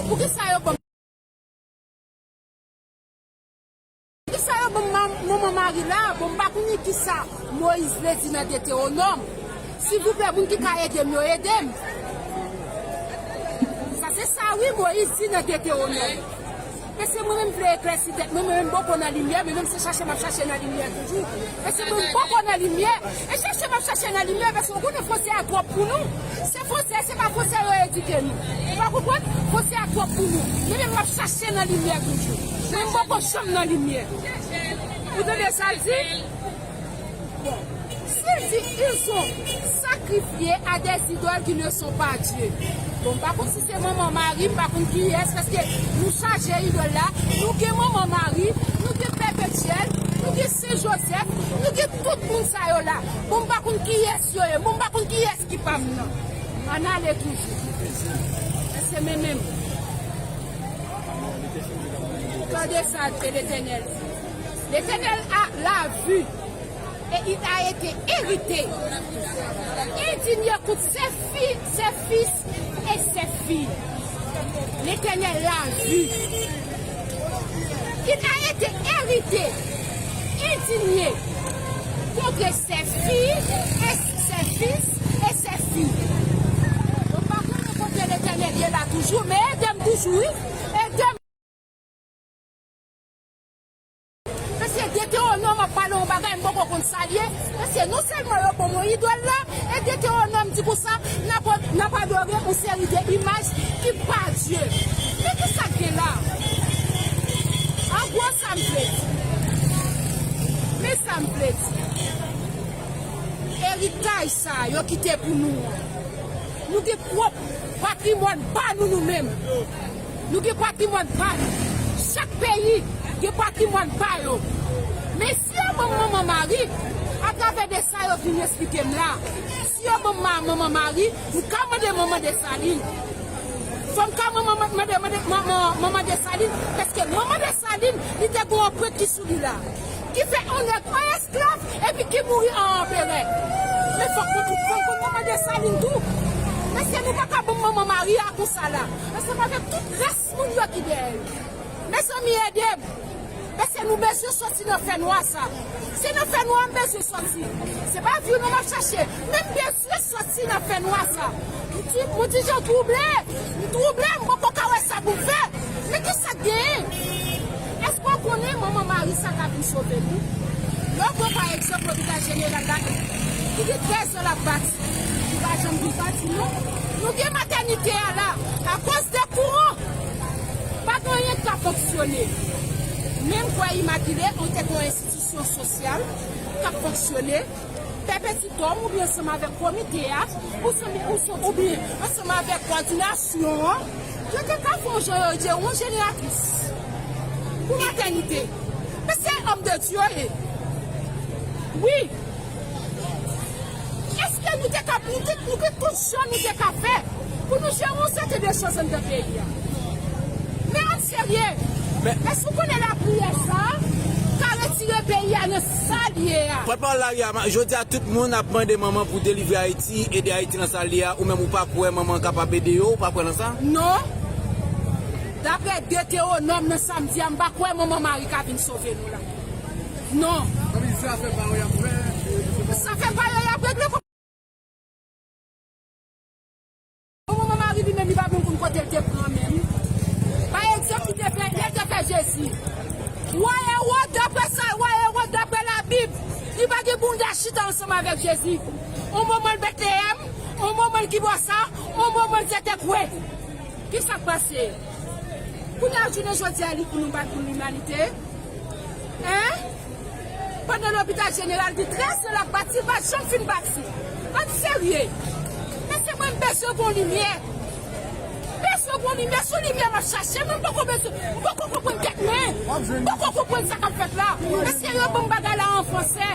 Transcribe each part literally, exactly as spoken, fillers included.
Poukisa yo ban m Poukisa yo ban m ma-, manman Mari la? Bon, m pa konnen kisa Moyiz vle di nan Detewonòm. Silvouplè, moun ki ka ede m yo, ede m. Sa se sa, wi, Moyiz di nan Detewonòm. Mesye, mwen menm vle eklèsi tèt mwen, mwen menm m poko nan limyè, mwen menm se chache m ap chache nan limyè toujou. Mesye, mwen m poko nan limyè, e chache m ap chache nan limyè, paske w konnen fransè a twòp pou nou. Se fransè, se pa fransè yo edike nou. Ou pa konprann? Fransè a twòp pou nou. Mwen menm m ap chache nan limyè toujou. Mwen m poko janm nan limyè. Ou tande sa l di? Bon, si l di, ils ont sacrifié à des idoles qui ne sont pas Dieu. Bon, m pa konn si se manman Mari, m pa konn kiyès, paske nou chaje idòl la, nou gen manman Mari, nou gen Pèpetyèl, nou gen Sen Jozèf, nou gen tout moun sa yo la. Bon, m pa konn kiyès yo ye, bon, m pa konn kiyès ki pa m nan. Ann ale toujou. Se men menm. Tande sa ke Letènèl di. L'Éternel a, l'a vu, et il a été irrité, indigné contre ses fi-, ses fils et ses filles. L'Éternel l'a vu. Il a été irrité, indigné contre ses filles et ses fils et ses filles. Bon, m pa konnen kote Letènèl ye la toujou, men ede m toujou, wi. Ede m. Mesye, Detewonòm ap pale yon bagay, m poko konn sa l ye. Mesye, non sèlman yo ban m yon idòl la, e Detewonòm di konsa, n ap, n ap adore yon seri de imaj ki pa Dye. Men ki sa k gen la? An gwo, sa m vle di. Men sa m vle di. Eritaj sa a, yo kite pou nou an. Nou gen pwòp patrimwàn pa nou, nou menm. Nou gen patrimwàn pa nou. Chak peyi gen patrimwàn pa yo. Men si yo ban m Manman Mari, atravè de sa yo vin eksplike m la, si yo ban m ma-, Manman Mari, m ka mande Manman Desalin. Fò m ka mande, mande, mande, man-, man-, Manman Desalin, paske Manman Desalin, li te gen yon anprent ki sou li la, ki fè yon nèg an esklav, epi ki mouri an anperè. Men fòk nou tout konn Manman Desalin tou. Mesye, nou pa ka ban m Manman Mari a konsa la. Ansanm avèk tout rès moun yo ki dèyè yo. Mezanmi, ede m. Mesye, nou bezwen sòti nan fènwa sa. Se nan fènwa a m bezwen sòti. Se pa vi w non m ap chache. Men m bezwen sòti nan fènwa sa. M di, m di jan twouble. M twouble, m poko ka wè sa pou m fè. Men ki sa k genyen? Èske w konnen Manman Mari sa ka vin sove nou? Lè w pran pa egzanp lopital jeneral la, ki gen trèz an l ap bati, li pa janm vin bati non. Nou gen matènite a la, akoz de kouran, pa gen anyen k ka fonksyone. Men m kwè Imakile, ou te gen yon enstitisyon sosyal k ap fonksyone. Pè Petitòm oubyen ansanm avèk komite a, ou sanm-, ou sanm-, oubyen ansanm avèk kòdinasyon an, yo te ka fè yon jan yo di yon jeneratris pou matènite. Men se òm de Dye yo ye. Wi. Èske nou te ka, nou te, nou te tout jan nou te ka fè pou nou jere yon sèten de choz anndan peyi a? Men ann serye. Men èske w konnen lapriyè sa a ka retire peyi a nan sa l ye a? Pòtpawòl lari a, ma-, jodi a tout moun ap mande manman pou delivre Ayiti, ede Ayiti nan sa l ye a, ou menm ou pa kwè manman kapab ede yo, ou pa kwè nan sa? Non. Daprè Detewonòm nan samdi a, m pa kwè Manman Mari ka vin sove nou la. Non. Sa fè pa yo y ap fè. Sa fè pa yo y ap regle. Bon, Manman Mari li menm, li pa menm konn kote l te pran menm. Pa egzanp, li te fè, lè l te fè Jezi. Wa Ewòd, daprè sa, wa Ewòd, daprè Labib, li pa gen bounda chita ansanm avèk Jezi. On moman l Betleyèm, on moman l ki bò sa, on moman l se te kwe. Ki sa k pase? Kounye a, jounen jodi a, li pou nou bat pou limanite. Hein? Pandan lopital jeneral gen trèz an l ap bati, l pa janm fin bati. Ann serye. Mesye, mwen m bezwen gon limyè. Bezwen gon limyè, sou limyè m ap chache, men m poko bezwen, m poko konprann tèt mwen. M poko konprann sa k ap fèt la. Mesye, yo ban m bagay la an fransè.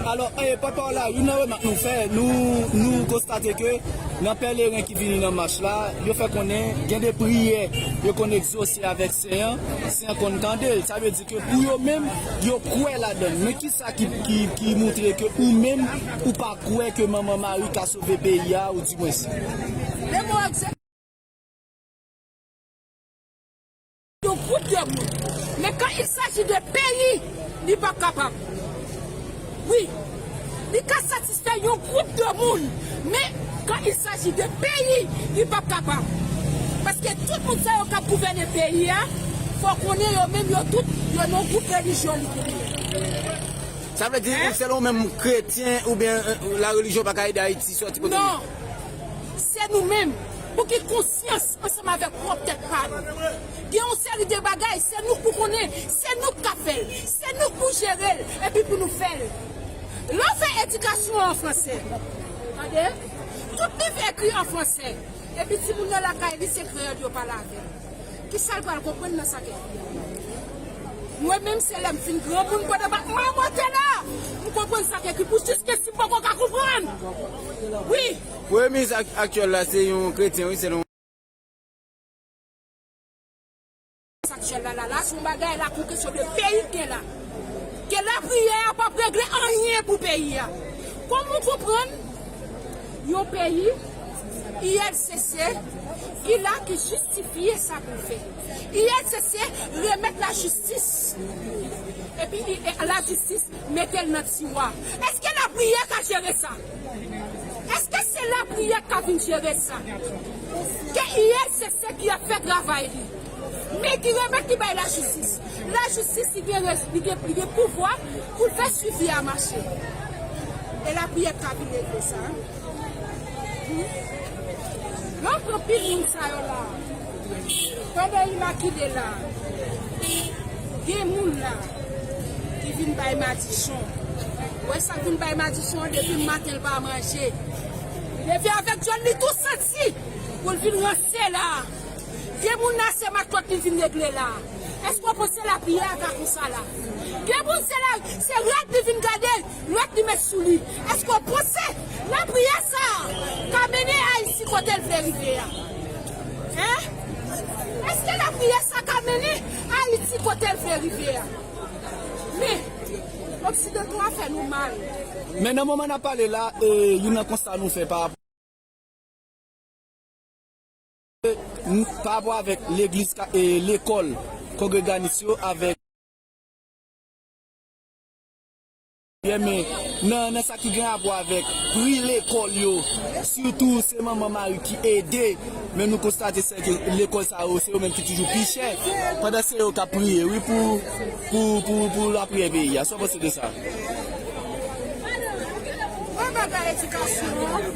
Alò, eh, papa w la, youn nan remak nou fè, nou, nou konstate ke nan pèleren ki vini nan mach la, yo fè konnen gen de priyè yo konn egzose avèk Sen an, Sen an konn tande l. Sa vle di ke pou yo menm, yo kwè ladan l. Men ki sa ki, ki, ki montre ke ou menm, ou pa kwè ke Manman Mari ka sove peyi a, ou di mwen si. Men bon, egzè- Yon gwoup de moun. Men quand il s'agit de peyi, li p ap kapab. Wi, li ka satisfè yon gwoup de moun, men quand il s'agit de peyi, li p ap kapab. Paske tout moun sa yo k ap gouvène peyi a, fò w konnen yo menm yo tout, yo nan gwoup relijyon li genyen. Sa vle di, hein? Se nou menm kretyen oubyen, euh, la relijyon pa ka ede Ayiti sòti kote li? Non. Se nou menm. Pou ki konsyans ansanm avèk pwòp tèt pa nou. Gen yon seri de bagay, se nou k pou konnen, se nou k ka fè l, se nou k pou jere l, epi pou nou fè l. Lè w fè edikasyon an fransè, tande, tout liv ekri an fransè, epi timoun nan lakay li se kreyòl yo pale avè l. Kisa l pral konprann nan sa k ekri a? Mwen menm, se lè m fin granmoun, pandan m ap mamote la, m konprann sa k ekri pou jis ke si m poko ka konprann. Wi. Premye minis ak-, aktyèl la, se yon kretyen, wi, se yon Sa k fè la, la, la, se yon bagay la, pou kesyon de peyi k gen la. Ke lapriyè a p ap regle anyen pou peyi a. Kòman w konprann yon peyi, I L C C, ki la, ki jistifye sa pou l fè? I L C C remèt lajistis. Epi, i-, e, lajistis mete l nan tiwa. Èske lapriyè ka jere sa? Èske se lapriyè k ka vin jere sa? Ke I L C C ki ap fè travay li. Men ki remèt li bay lajistis. Lajistis, li gen rès-, li gen, li gen pouvwa pou l fè swivi a mache. E lapriyè k ka vin regle sa. Donk, anpil moun sa yo la, pandan Imakile la, gen moun la ki vin bay madichon. Ou wè sa k vin bay madichon an, depi maten l pa manje. Li leve avèk djòl li tou santi pou l vin ranse la. Gen moun la se matlòt li vin regle la. Èske w panse lapriyè a ka konsa la? Gen moun se la, se rad li vin gade, lòt li met sou li. Èske w panse lapriyè sa a ka mennen Ayiti kote l vle rive a? Hein? Èske lapriyè sa a ka mennen Ayiti kote l vle rive a? Men, oksidanto a fè nou mal. Men nan moman n ap pale la, e, youn nan konsta nou fè pa rapò n-, pa rapò avèk legliz ka-, e, lekòl kongreganis yo avèk, men nan, nan sa ki gen rapò avèk pri lekòl yo, sitou se manman mari ki ede, men nou konstate sè ke lekòl sa yo, se yo menm ki toujou pi chè, pandan se yo k ap priye, wi, pou, pou, pou, pou lapriyè peyi a. Sa w panse de sa? Mwen bagay edikasyon an.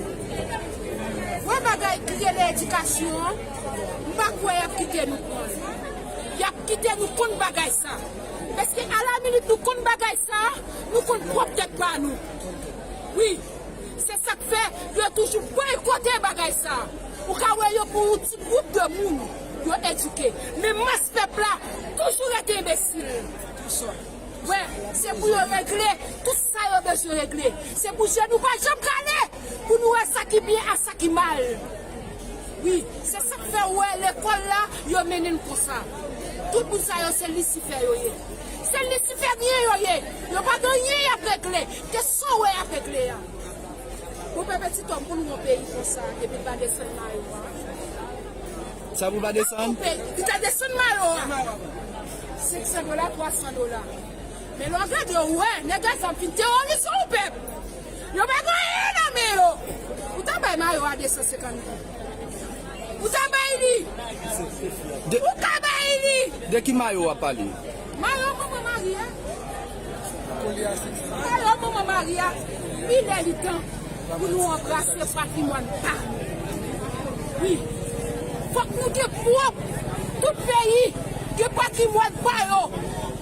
Mwen bagay ki rele edikasyon an. M pa kwè y ap kite nou pran l. Y ap kite nou konn bagay sa. Paske alaminit nou konn bagay sa, nou konn pwòp tèt pa nou. Wi, se sa k fè yo toujou bòykote bagay sa. Ou ka wè yo pou yon ti gwoup de moun yo edike. Men mas pèp la toujou rete enbesil. Wè, se pou yo regle tout sa yo bezwen regle. Se pou je nou pa janm kale, pou nou wè sa ki byen ak sa ki mal. Wi, se sa k fè w wè lekòl la, yo mennen n konsa. Tout moun sa yo, se Lisifè yo ye. Se lisiferyen yo ye. Yo pa gen anyen y ap regle. Ke sa w wè y ap regle a. Bon, pèp Etitòm, pou nou yon peyi konsa, epi l pa desann mayo a. Sa pou l pa desann? Yon peyi, li ta desann mayo a. Senk san dola, twa san dola. Men lè w gade, w wè, nèg a zam fin teworize yon pèp. Yo pa gen anyen nan men yo. Ou ta bay mayo a de san senkant goud. Ou ta bay li. De- Ou ka bay li. De ki mayo w ap pale? Mayo manman Mari a. Mayo manman Mari a. Li lè li tan pou nou anbrase patrimwàn pa nou. Wi. Fòk nou gen pwòp. Tout peyi gen patrimwàn pa yo.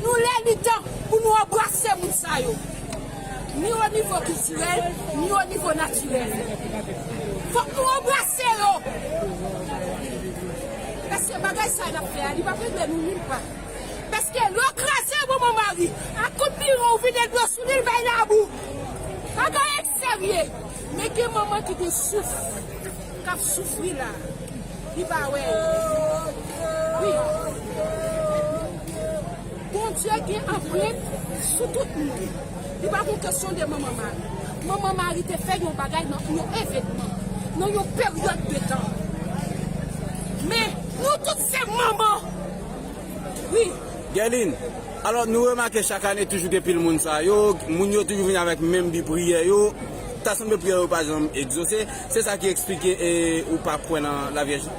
Nou lè li tan pou nou anbrase moun sa yo. Ni o nivo kiltirèl, ni o nivo natirèl. Fòk nou anbrase yo. Paske bagay sa n ap fè a, li p ap regle nou nil pa. Paske lè w kraze manman Mari, ak kout biwon ou vide dlo sou li, l bay labou. Bagay serye. Men gen manman ki gen souf, k ap soufri la. Li pa wè. Wi. Bondye gen anprent sou tout moun. Li pa yon kesyon de manman Mari. Manman Mari te fè yon bagay nan yon evènman, nan yon peryòd de tan. Men, nou tout se manman. Gèlin, alò, nou remake chak ane toujou gen pil moun sa yo, moun yo toujou vin avèk menm bi priyè yo, ta sanble priyè yo pa janm egzose, se sa ki eksplike e, ou pa kwè nan Lavyèj la?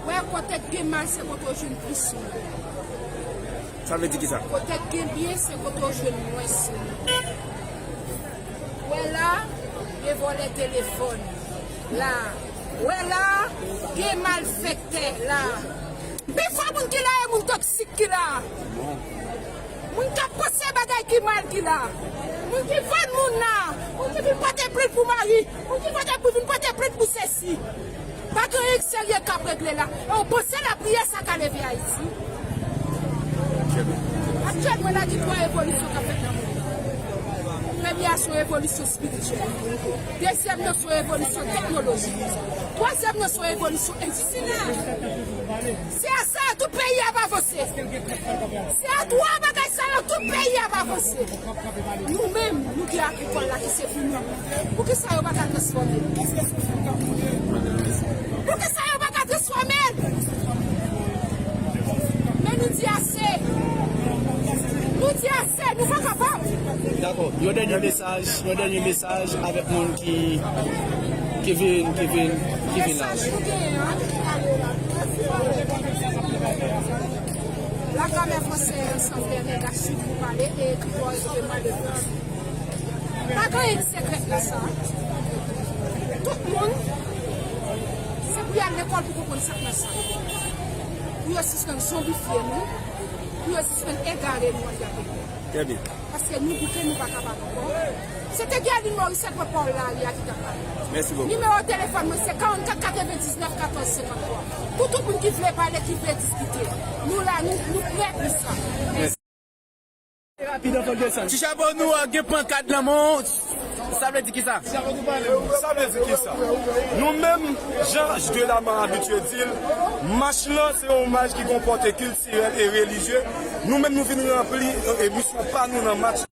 Wè, kote k gen mal, se kote w jwenn plis moun. Sa vle di kisa? Kote k gen byen, se kote w jwenn mwens moun. Wè la, gen vòlè telefòn la. Wè la, gen malfektè la. Pifò moun ki la e moun toksik ki la. Moun k ap panse bagay ki mal ki la. Moun ki vann moun la. Moun ki vin pote plent pou mari. Moun ki pote, pou vin pote plent pou sesi. Pa gen anyen k serye k ap regle la. E w panse lapriyè sa ka leve Ayiti? Aktyèlman la, gen twa revolisyon k ap fèt nan mond lan. Premye a se yon revolisyon espirityèl. Dezyèm nan se yon revolisyon teknolojik. Twazyèm nan se yon revolisyon endistriyèl. Se a sa tout peyi a ap avanse. Se a twa bagay sa yo tout peyi a ap avanse. Nou menm, nou gen agrikòl la ki se pou nou. Poukisa yo pa ka transfòme l? Poukisa yo pa ka transfòme l? Men nou di ase. Nou di ase, nou pa kapab. Dakò. Yon dènye mesaj, yon dènye mesaj avèk moun ki, ki vin, ki vin, ki vin la. Mesaj nou genyen an, la Grammaire française, ansanm dènye gachit pou pale e ki pwòz de mal de France. Pa gen anyen ki sekrè nan sa. Tout moun, se pou y al lekòl pou konprann sa k nan sa. Pou yo sispann zonbifye nou, pou yo sispann egare nou anndan peyi a. Trè byen. Paske nou bouke, nou pa kapab ankò. Se te Guerline Morisset, mwen pa w lari a ki t ap pale. Mèsi bokou. Nimewo telefòn mwen se karannkat katrevendiznèf katòz senkanntwa. Pou tout moun ki vle pale, ki vle diskite. Nou la, nou, nou prè pou sa. Mèsi. Ti chapo nou a gen pankat nan men w. Sa vle di kisa? Sa vle di kisa? Nou menm, jan Dieudamar abitye di l, mach lan se yon mach ki gen yon pòte kiltirèl e relijye. Nou menm nou vin ranpli, e, misyon pa nou nan mach.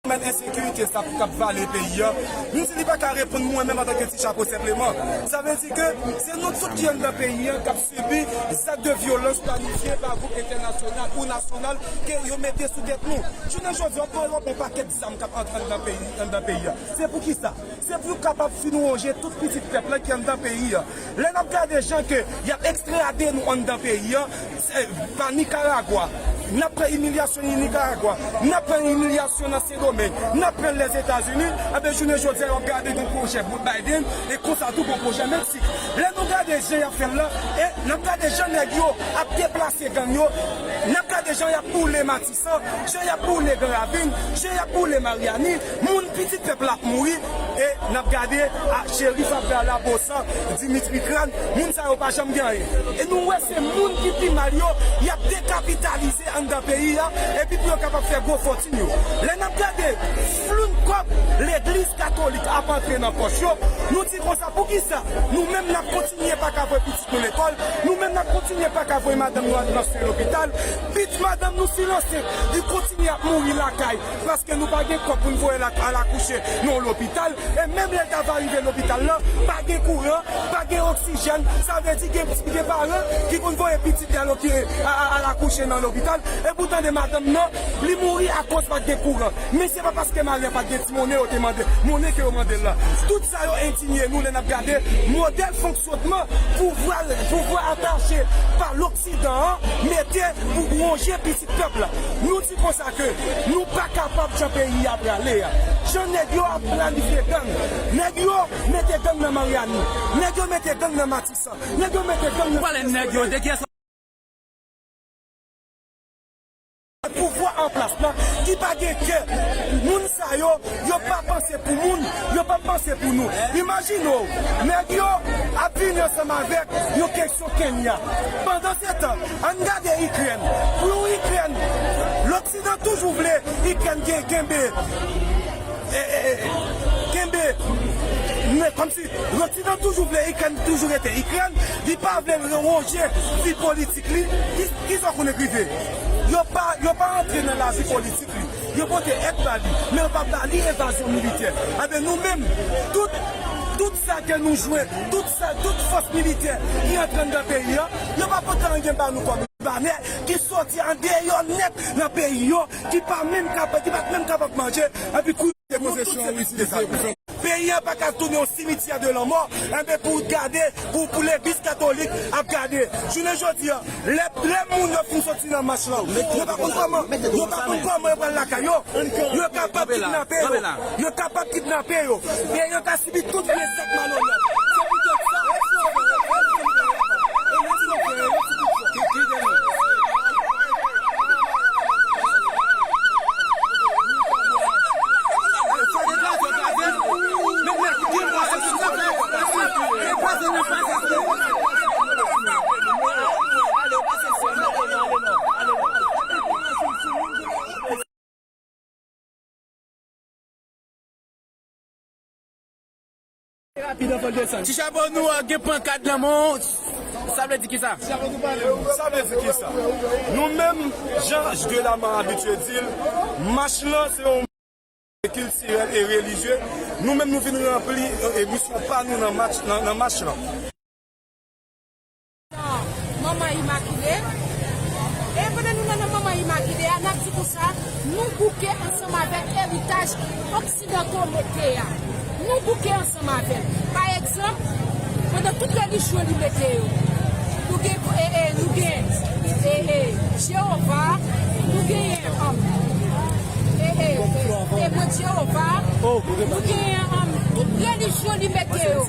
Fènomèn ensekirite sa k ap vale peyi a, m di li pa ka reponn mwen menm antanke Ti Chapo senpleman. Sa vle di ke se nou tout ki anndan peyi a k ap sibi zak de vyolans planifye pa gwoup entènasyonal ou nasyonal ke yo mete sou tèt nou. Jounen jodi a, w ap wè yon pakèt zam k ap antre anndan peyi, anndan peyi a. Se poukisa? Se pou yo kapab fin wonje tout pitit pèp la ki anndan peyi a. Lè n ap gade jan ke y ap ekstrade nou anndan peyi a, se, pa Nikaragwa, n ap pran imilyasyon Nikaragwa, n ap pran imilyasyon nan Sendomeng, n ap pran Lèzetazini, enben, jounen jodi a, y ap gade gen pwojè Biden, e konsa tou gen pwojè Meksik. Lè nou gade jan y ap fè l la, e n ap gade jan nèg yo ap deplase gang yo, n ap gade jan y ap boule Matisan, jan y ap boule Gran Ravin, jan y ap boule Maryani, moun, pitit pèp la ap mouri, e n ap gade, a, Cherif Abdallah Bossa, Dimitri Crane, moun sa yo pa janm gen anyen. E nou wè se moun ki pi mal yo, y ap dekapitalize anndan peyi a, epi pou yo kapab fè gwo fòtin yo. Lè n ap gade floun kòb legliz katolik ap antre nan pòch yo, nou di konsa, poukisa nou menm n ap kontinye pa ka voye pitit nou lekòl, nou menm n ap kontinye pa ka voye madanm nou al nan swen lopital, pit madanm nou silanse, li kontinye ap mouri lakay, paske nou pa gen kòb pou n voye l al akouche nan yon lopital, e menm lè l ta va rive lopital lan, pa gen kouran, pa gen oksijèn, sa vle di gen, gen paran ki konn voye pitit yo al oki-, a, a, al akouche nan lopital, epi w tande madanm nan, li mouri akoz pa t gen kouran. Men se pa paske mari an pa t gen ti monnen yo te mande, monnen ke yo mande l la. Tout sa yo endinye nou lè n ap gade modèl fonksyonman pouvwa, pouvwa atache pa Loksidan an mete pou wonje pitit pèp la. Nou di konsa ke nou pa kapab jan peyi a prale a. Jan nèg yo ap planifye gang, nèg yo mete gang nan Maryani, nèg yo mete gang nan Matisan, nèg yo mete gang nan Pale nèg yo, de kiyès? Pouvwa an plas la ki pa gen kè. Moun sa yo, yo pa panse pou moun, yo pa panse pou nou. Imajine w, nèg yo ap vini ansanm avèk yon keksyon Kenya. Pandansetan, ann gade Ikrèn. Pou Ikrèn, Loksidan toujou vle Ikrèn gen, kenbe, e, e, e, kenbe, men kòmsi Loksidan toujou vle Ikrèn toujou rete Ikrèn, li pa vle wonje vi politik li. Ki, kisa w konnen k rive? Yo pa, yo pa antre nan lavi politik li. Yo pote èd ba li, men yo pa ba li evazyon militè. Enben, nou menm, tout Tout sa ke nou jwenn, tout sa, tout fòs militè ki antre anndan peyi a, yo pa pote anyen ba nou kòm Libanè ki sòti andeyò nèt nan peyi yo, ki pa menm kapab, ki pa t menm kapab manje, epi kou. Peyi a pa ka tounen yon simityè de lanmò, enben pou gade, pou, pou legliz katolik ap gade. Jounen jodi a, lè, lè moun yo fin sòti nan mach lan, yo pa konn kòman, yo pa konn kòman yo pral lakay yo. Yo kapab kidnape yo. Yo kapab kidnape yo. E yo ka sibi tout vye zak malonèt. Se poutèt sa, Ti chapo nou a gen pankat nan men w. Sa vle di kisa? Sa vle di kisa? Nou menm, jan Delaman abitye di l, mach lan se yon kiltirèl e relijye. Nou menm, nou vin ranpli, e, e misyon pa nou nan mach, nan, nan mach lan. Manman Imakile. E pandan nou nan, nan Manman Imakile a, n ap di konsa, nou bouke ansanm avèk eritaj oksidanto mete a. Nou bouke ansanm avè l. Pa egzanp, pandan tout relijyon li mete yo, nou gen, e, e, nou gen, e, e, Jewova, nou genyen, um, e, e, e, Temwen de Jewova, nou genyen, um, tout relijyon li mete yo.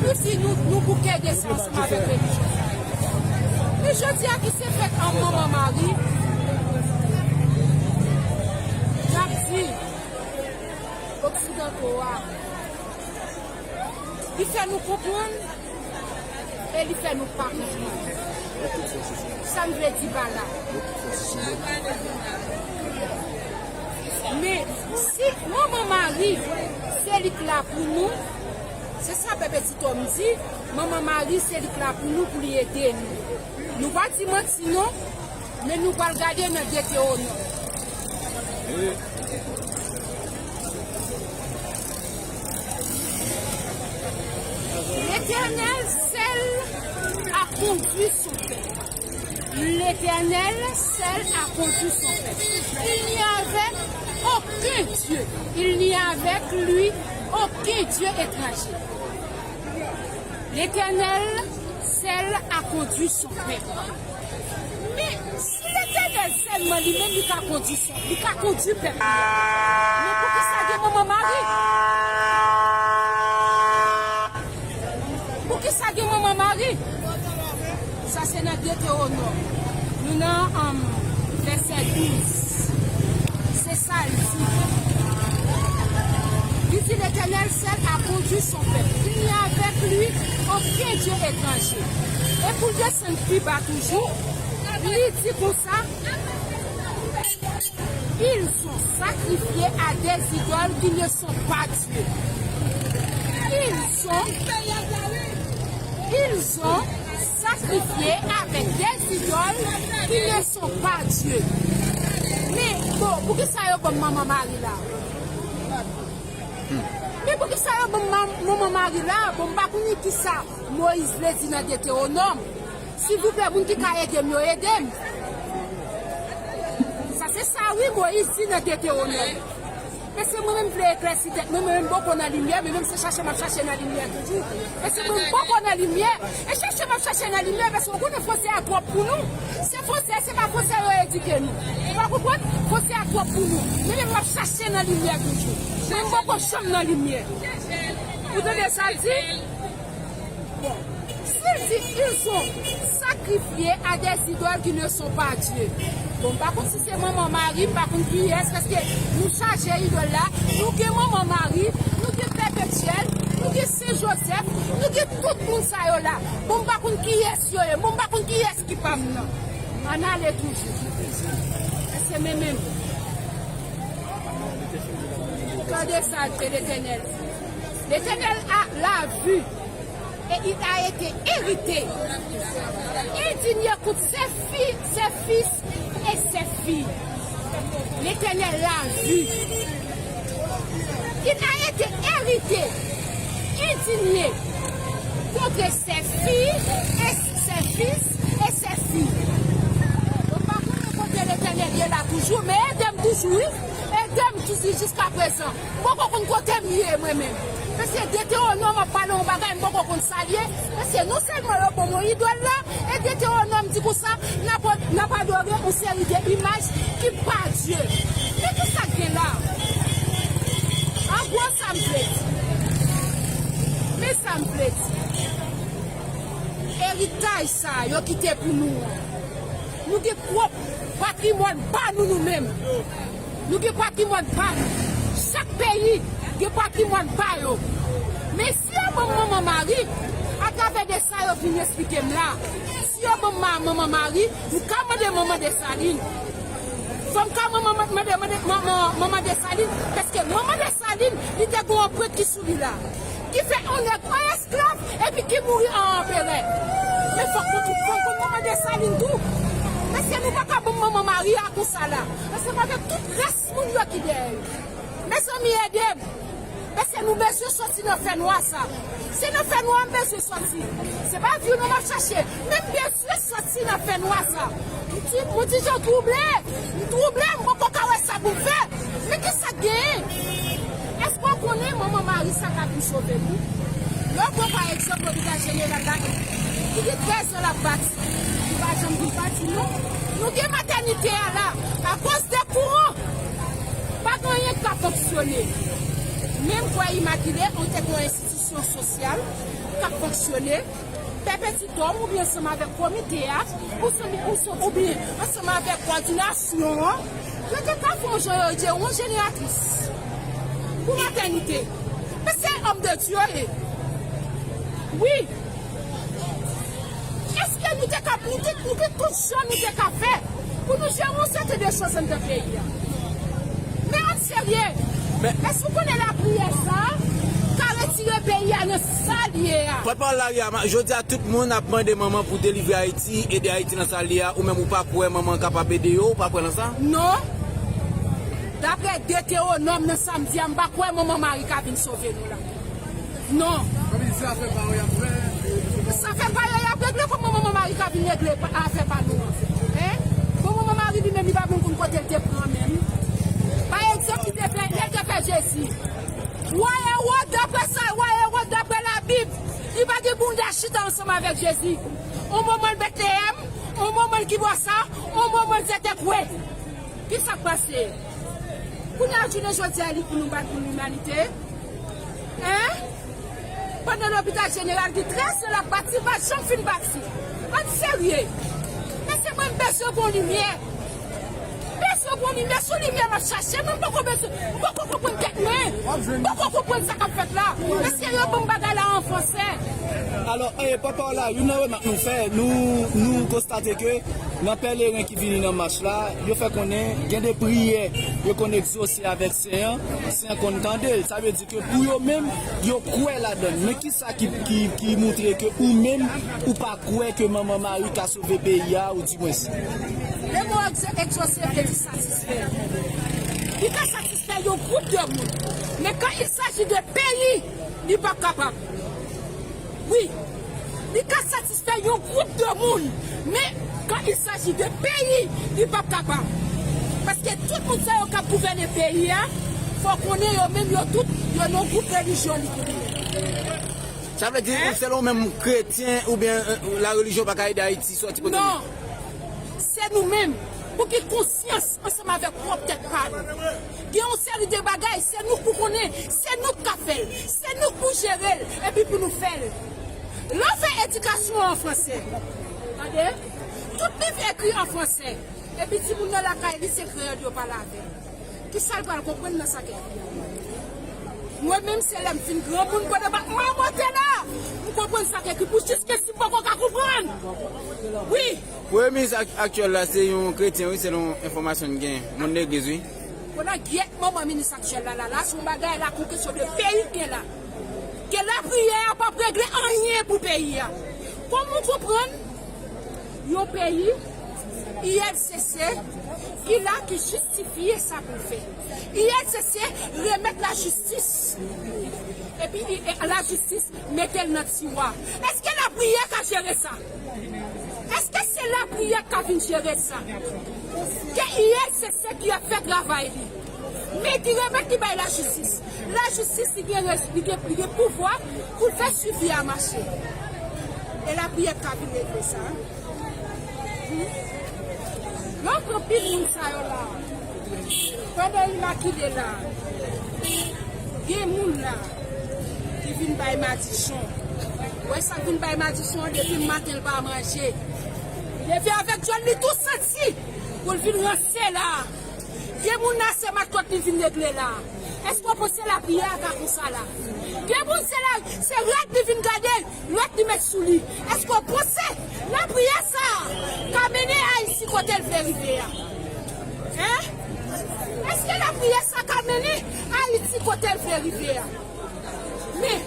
Nou di nou, nou bouke de sa ansanm avèk relijyon sa yo. Men jodi a ki se fèt an Manman Mari, n ap di, oksidanto a, li fè nou konprann e li fè nou pa konprann. Sa m vle di pa la. Men, si Manman Mari, se li k la pou nou, se sa Pèp Etitòm di, Manman Mari, se li k la pou nou, pou li ede nou. Nou pa di manti non, men nou pral gade nan Detewonòm. L'Éternel seul a conduit son peuple. L'Éternel seul a conduit son peuple. Il n'y avait aucun Dieu. Il n'y a avec lui aucun Dieu étranger. L'Éternel seul a conduit son peuple. Men, si Letènèl sèlman li menm li ka kondi, li ka kondi pèp li a, men poukisa gen Manman Mari? Poukisa gen Manman Mari? Sa se nan Detewonòm. Nou nan, um, vèsè douz. Se sa l di. Li di, L'Éternel seul a conduit son peuple. Il n'y a avec lui aucun Dieu étranger. E pou l desann pi ba toujou, li di konsa, ils ont sacrifié à des idoles qui ne sont pas Dieu. Ils ont, ils ont sacrifié avec des idoles qui ne sont pas Dieu. Men, bon, poukisa yo ban m Manman Mari la? Men poukisa yo ban m ma-, Manman Mari la? Bon, m pa konnen kisa Moyiz vle di nan Detewonòm. Silvouplè, moun ki ka ede m yo, ede m. Sa se sa, wi, Moyiz di nan Detewonòm. Paske mwen menm vle eklèsi tèt mwen, mwen menm m poko nan limyè, mwen menm se chache m ap chache nan limyè toujou. Paske mwen m poko nan limyè, e chache m ap chache nan limyè, paske ou konnen fransè a twòp pou nou. Se fransè, se pa fransè yo edike nou. Ou pa konprann? Fransè a twòp pou nou. Mwen menm m ap chache nan limyè toujou. Mwen m poko janm nan limyè. Ou tande sa l di? Bon, si l di, ils ont sacrifié à des idoles qui ne sont pas Dieu. Bon, m pa konn si se Manman Mari, m pa konn kiyès, paske nou chaje idòl la, nou gen Manman Mari, nou gen Pèpetyèl, nou gen Sen Jozèf, nou gen tout moun sa yo la. Bon, m pa konn kiyès yo ye, bon, m pa konn kiyès ki pa m nan. Ann ale toujou. Paske men menm. Tande sa ke Letènèl di. L'Éternel a, l'a vu, et il a été irrité, indigné contre ses fi-, ses fils et ses filles. L'Éternel l'a vu. Il a été irrité. Endinye contre ces filles et ces fils et ces filles. Mwen pa konnen kote Letènèl ye la toujou, men ede m toujou, wi. Ede m toujou jiska prezan. M poko konn kote m ye, mwen menm. Paske Detewonòm ap pale yon bagay, m poko konn sa l ye. Paske non sèlman yo ban m yon idòl la, e Detewonòm di konsa, n ap, n ap adore yon seri de imaj ki pa Dye. Men ki sa k gen la? An gwo, sa m vle di. Men sa m vle di. Eritaj sa a yo kite pou nou an. Nou gen pwòp patrimwàn pa nou, nou menm. Nou gen patrimwàn pa nou. Chak peyi gen patrimwàn pa yo. Men si yo ban m Manman Mari, atravè de sa yo vin eksplike m la, si yo ban m ma-, Manman Mari, m ka mande Manman Desalin. Fò m ka mande, mande, mande, mande Manman, Manman Desalin, paske Manman Desalin, li te gen yon anprent ki sou li la, ki fè yon nèg an esklav, epi ki mouri an anperè. Men fòk nou tout konn, konn Manman Desalin tou. Mesye, nou pa ka ban m Manman Mari a konsa la. Ansanm avèk tout rès moun yo ki dèyè yo. Mezanmi, ede m. Mesye, nou bezwen sòti nan fènwa sa. Se nan fènwa m bezwen sòti. Se pa vi nou m ap chache. Men m bezwen sòti nan fènwa sa. M di, m di, jan twouble. M twouble, m poko ka wè sa pou m fè. Men ki sa k genyen? Èske w konnen Manman Mari sa ka vin sove nou? Lè w pran pa egzanp lopital jeneral la, ki gen trèz an l ap bati, li pa janm vin bati, non. Nou gen matènite a la, akoz de kouran, pa gen anyen k ka fonksyone. Men m kwè Imakile, ou te gen yon enstitisyon sosyal k ap fonksyone, Pèpetitòm oubyen ansanm avèk komite a, oubyen ansanm avèk kowòdinasyon an, yo te ka fè yon jan yo di yon jeneratris pou matènite. Men se òm de Dye yo ye. Wi. Èske nou te ka, nou te, nou te tout jan nou te ka fè pou nou jere yon sèten de choz anndan peyi a? Men ann serye. Men èske w konnen lapriyè sa a ka retire peyi a nan sa l ye a? Pòtpawòl lari a, ma-, jodi a tout moun ap mande manman pou delivre Ayiti, ede Ayiti nan sa l ye a, ou menm ou pa kwè manman kapab ede yo, ou pa kwè nan sa? Non. Daprè Detewonòm nan sa m di a, m pa kwè Manman Mari ka vin sove nou la. Non. Sa fè pa yo y ap fè. Sa fè pa yo y ap regle, kòman Manman Mari ka vin regle pa, afè pa nou an? Hein? Bon, Manman Mari li menm li pa menm konn kote l te pran menm. Pa egzanp, li te fè, lè l te fè Jezi. Wa Ewòd, daprè sa, wa Ewòd, daprè Labib, li pa gen bounda chita ansanm avèk Jezi. On moman l Betleyèm, on moman l ki bò sa, on moman l Zetekwe. Ki sa k pase? Kounye a jounen jodi a, li pou nou bat pou limanite? Hein? Pandan lopital jeneral gen trèz an l ap bati, l pa janm fin bati. Ann serye. Mesye, mwen m bezwen bon limyè. Bezwen bon limyè, se yon limyè m ap chache, mwen m poko bezwen, m poko konprann tèt mwen. M poko konprann sa k ap fèt la. Mesye, yo ban m bagay la an fransè. Alò, eh, papa w la, youn nan remak nou fè, nou, nou konstate ke nan pèleren ki vini nan mach la, yo fè konnen gen de priyè yo konn egzose avèk sen an, sen an konn tande l. Sa vle di ke pou yo menm, yo kwè ladan l. Men ki sa ki, ki, ki montre ke ou menm, ou pa kwè ke Manman Mari ka sove peyi a, ou di mwens? Le mo egzo-, egzose vle di satisfè. Li ka satisfè yon gwoup de moun. Men quand il s'agit de peyi, li p ap kapab. Wi, li ka satisfè yon gwoup de moun, men quand il s'agit de peyi, li p ap kapab. Paske tout moun sa yo k ap gouvène peyi a, fò w konnen yo menm yo tout, yo nan gwoup relijyon li konnen. Sa vle di, hein? Selon ou menm kretyen oubyen, euh, la relijyon pa ka ede Ayiti sòti kote l ye? Non. Se nou menm, pou gen konsyans ansanm avèk pwòp tèt pa nou. Gen yon seri de bagay, se nou k pou konnen, se nou k ka fè l, se nou k pou jere l, epi pou nou fè l. Lè w fè edikasyon an fransè, tande, tout liv ekri an fransè, epi timoun nan lakay li se kreyòl yo pale avè l. Kisa l pral konprann nan sa k ekri a? Mwen menm, se lè m fin granmoun, pandan m ap mamote la, m konprann sa k ekri pou jis ke si m poko ka konprann. Wi. Premye minis ak-, aktyèl la, se yon kretyen, wi, selon enfòmasyon n gen. Moun legliz, wi. Konan gyèt manman minis aktyèl la, la, la, se yon bagay la, kon kesyon de peyi k gen la. Ke lapriyè a p ap regle anyen pou peyi a. Kòman w konprann yon peyi, I L C C ki la, ki jistifye sa pou l fè. I L C C remèt lajistis. Epi i- e- lajistis mete l nan tiwa. Èske lapriyè ka jere sa? Èske se lapriyè k ka vin jere sa? Ke I L C C ki ap fè travay li. Men ki remèt li bay lajistis. Lajistis li gen, rez- li gen, li gen pouvwa pou l fè swivi a mache. E lapriyè k ka vin regle sa. Yo pran pil moun sa yo la. Pandan Imakile la, gen moun la ki vin bay madichon. Wè sa k vin bay madichon an, depi maten l pa manje. Li leve avèk djòl li tou santi pou l vin ranse la. Gen moun la se matlot li vin regle la. Èske w panse lapriyè a ka konsa la? Gen moun se la, se rad li vin gade, lòt li met sou li. Èske w panse lapriyè sa a ka mennen Ayiti kote l vle rive a? Hein? Èske lapriyè sa a ka mennen Ayiti kote l vle rive a? Men,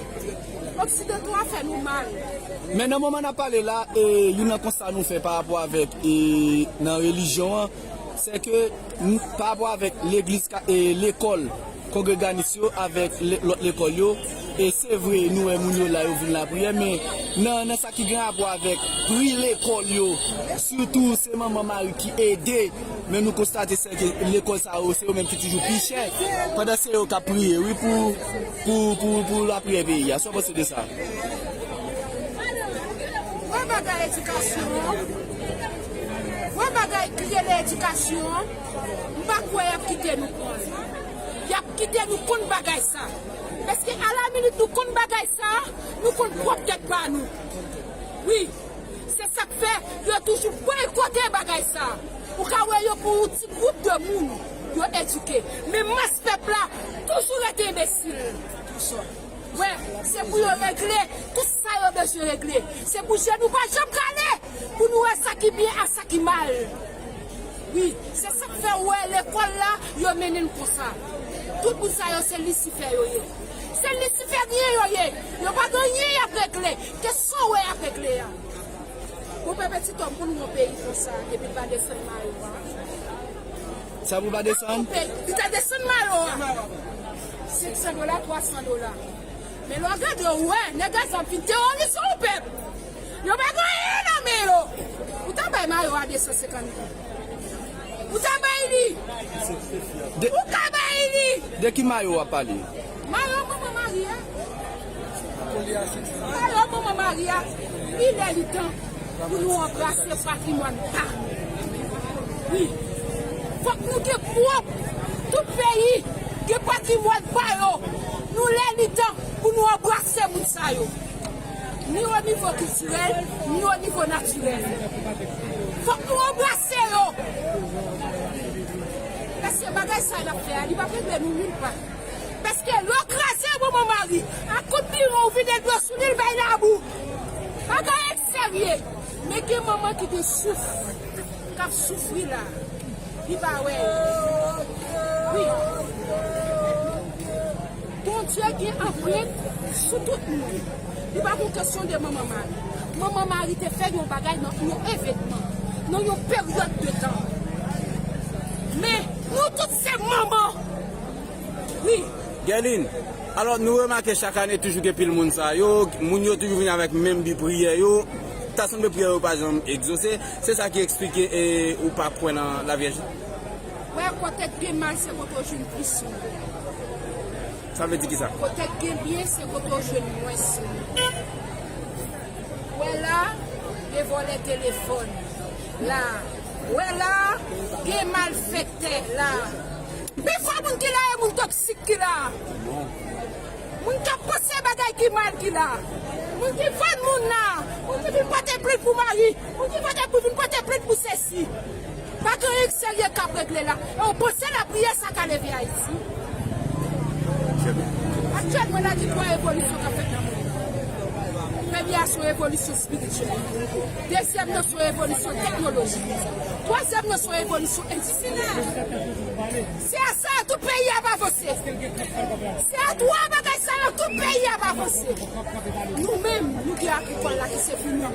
oksidanto a fè nou mal. Men nan moman n ap pale la, e, youn nan konsta nou fè pa rapò avèk, e, nan relijyon an, se ke n- pa rapò avèk legliz ka- e, lekòl kongreganis yo avèk le- lòt lekòl yo. E se vre, nou wè moun yo la, yo vin lapriyè, men nan, nan sa ki gen rapò avèk pri lekòl yo, sitou se Manman Mari ki ede, men nou konstate se ke lekòl sa yo, se yo menm ki toujou pi chè, pandan se yo k ap priye, wi, pou, pou, pou, pou lapriyè peyi a. Sa w panse de sa? Wè bagay edikasyon an. Wè bagay ki rele edikasyon an. M pa kwè y ap kite nou konn. Y ap kite nou konn bagay sa. Paske alaminit nou konn bagay sa, nou konn pwòp tèt pa nou. Wi, se sa k fè yo toujou bòykote bagay sa. Ou ka wè yo pou yon ti gwoup de moun yo edike. Men mas pèp la toujou rete enbesil. Wè, se pou yo regle tout sa yo bezwen regle. Se pou je nou pa janm kale pou nou wè sa ki byen ak sa ki mal. Wi, se sa k fè w wè lekòl la, yo mennen n konsa. Tout moun sa yo se Lisifè yo ye. Se Lisiferyen yo ye. Yo pa gen anyen y ap regle. Ke sa w wè y ap regle a? Monpè Petitòm, pou nou yon peyi konsa, epi l pa desann mayo a. Sa pou pa desann? Li ta desann mayo a. Senk san dola, twa san dola. Men lè w gade, w wè, nèg Gaza ap vin teworize yon pèp. Yo pa gen anyen nan men yo. Ou ta bay mayo a de san senkant goud. Ou ta bay li. De- Ou ka bay li. De ki mayo w ap pale? Mayo Manman Mari a. Mayo Manman Mari a. Li lè li tan pou nou anbrase patrimwàn pa nou. Wi. Fòk nou gen pwòp. Tout peyi gen patrimwàn pa yo. Nou lè li tan pou nou anbrase moun sa yo. Ni o nivo kiltirèl, ni o nivo natirèl. Fòk nou anbrase yo. Paske bagay sa y ap fè a, li p ap regle nou nil pa. Paske lè w kraze Manman Mari, ak kout biwon ou vide dlo sou li, l bay labou. Bagay serye. Men gen manman ki gen souf, k ap soufri la. Li pa wè. Wi. Bondye gen anprent sou tout moun. Li pa yon kesyon de Manman Mari. Manman Mari te fè yon bagay nan yon evènman, nan yon peryòd de tan. Men, nou tout se manman. Wi. Guerline, alò, nou remake chak ane toujou gen pil moun sa yo, moun yo toujou vin avèk menm bi priyè yo. Ta sanble priyè yo pa janm egzose. Se sa ki eksplike, e, ou pa kwè nan Lavyèj la. Wè, kote k gen mal, se kote w jwenn plis moun. Sa vle di ki sa? Kote k gen byen, se kote w jwenn mwens moun. Wè la, gen vòlè telefòn la. Wè la, gen malfektè la. Pifò moun ki la e moun toksik ki la. Moun k ap panse bagay ki mal ki la. Moun ki vann moun la. Moun ki vin pote plent pou mari. Moun ki pote, pou vin pote plent pou sesi. Pa gen anyen k serye k ap regle la. E w panse lapriyè sa ka leve Ayiti? Aktyèlman la, gen twa revolisyon k ap fèt nan mond lan. Premye a se yon revolisyon espirityèl. Dezyèm nan se yon revolisyon teknolojik. Twazyèm nan se yon revolisyon endistriyèl. Se a sa tout peyi a ap avanse. Se a twa bagay sa yo tout peyi a ap avanse. Nou menm, nou gen agrikòl la ki se pou nou.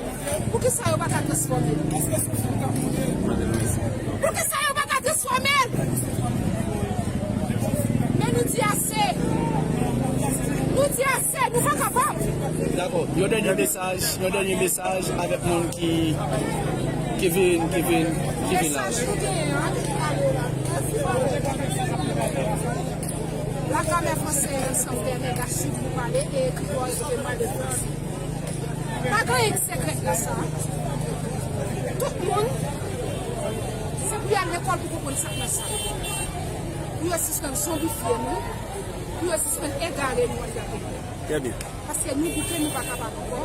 Poukisa yo pa ka transfòme? Èske se pou nou k ap mouri? Dakò, yon dènye mesaj, yon dènye mesaj avèk moun ki, ki vin, ki vin, ki vin la. Mesaj nou genyen an, la Grammaire française, ansanm dè nèg a swiv nou pale e ekri pou yo mande franse. Pa gen anyen ki sekrè nan sa. Tout moun, se pou y al lekòl pou konprann sa k nan sa. Pou yo sispann zonbifye nou, pou yo sispann egare nou anndan peyi a. Trè byen. Paske nou bouke, nou pa kapab ankò.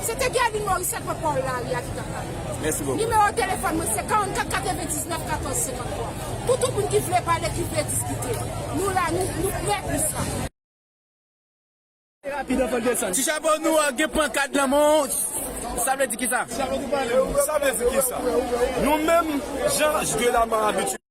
Se te Guerline Morissette, pòtpawòl lari a, ki t ap pale. Mèsi bokou. Nimewo telefòn mwen se karannkat katrevendiznèf katòz senkanntwa. Pou tout moun ki vle pale, ki vle diskite, nou la, nou, nou prè pou sa. Ti chapo nou an gen pankad nan men w. Sa vle di kisa? Sa vle di kisa? Nou menm, jan de la mò abitye.